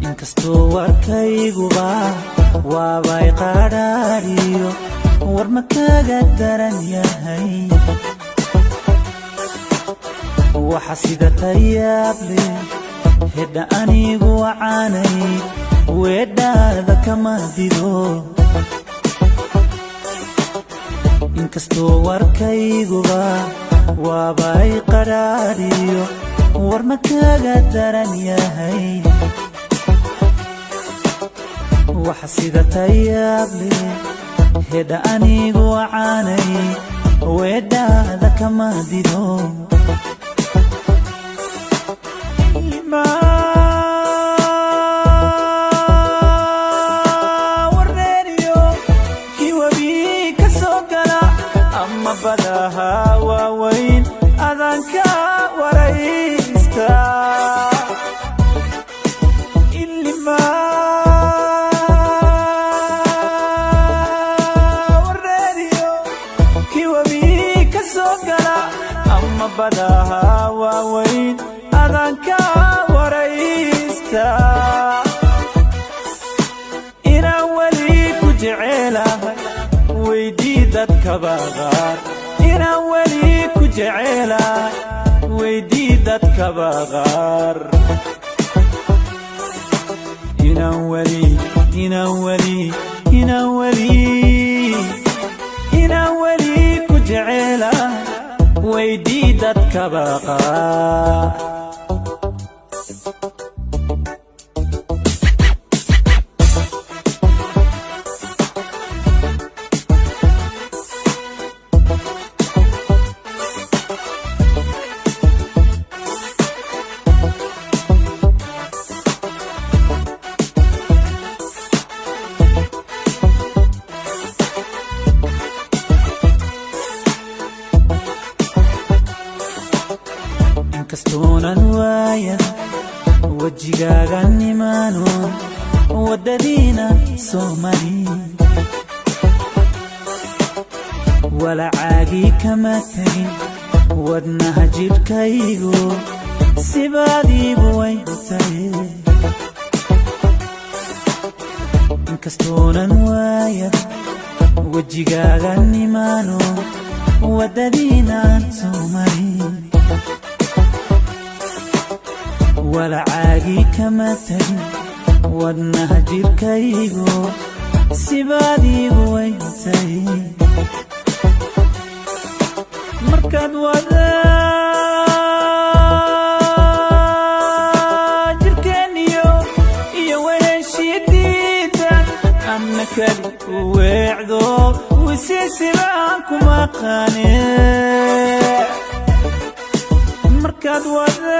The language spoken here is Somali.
Inkastoo warkayguba waabay qadhaadhiyo, war ma kaga daran yahay? Waxa sida tayaab leh hedha anigu wacaanay, weedhaada kama dido. Inkastoo warkayguba waabay qadhaadhiyo, war ma kaga daran yahay? Waxa sida tayaab leh hedha anigu wacaanay, weedhaada kama dido. Wareeriyo kii webi ka soo gala ama badaha waaweyn, adanka waraysta. Ilima wareeriyo kii webi ka soo gala ama badaha waaweyn, adanka waraysta. Inaan weli ku jecelahay weydii dadkaba qaar, inaan weli ku jecelahay weydii dadkaba qaar. Inaan weli, inaan weli, inaan weli, inaan weli ku jecelahay weydii dadkaba qaar. Inkastoonan waaya wejigaagan imaanoon waddadiina soo marin, walacaagii kama tegin wadnaha jidhkaygu, sibaadiigu wayntaye. Inkastoonan waaya wejigaagan imaanoon waddadiinaan soo marin, walacaagii kama tegin wadnaha jidhkaygu, sibaadiigu wayntay. Markaad wada jirkeeniyo iyo weheshidiida, anna kali weecdo wisiisibaan kuma qane. Markaad wada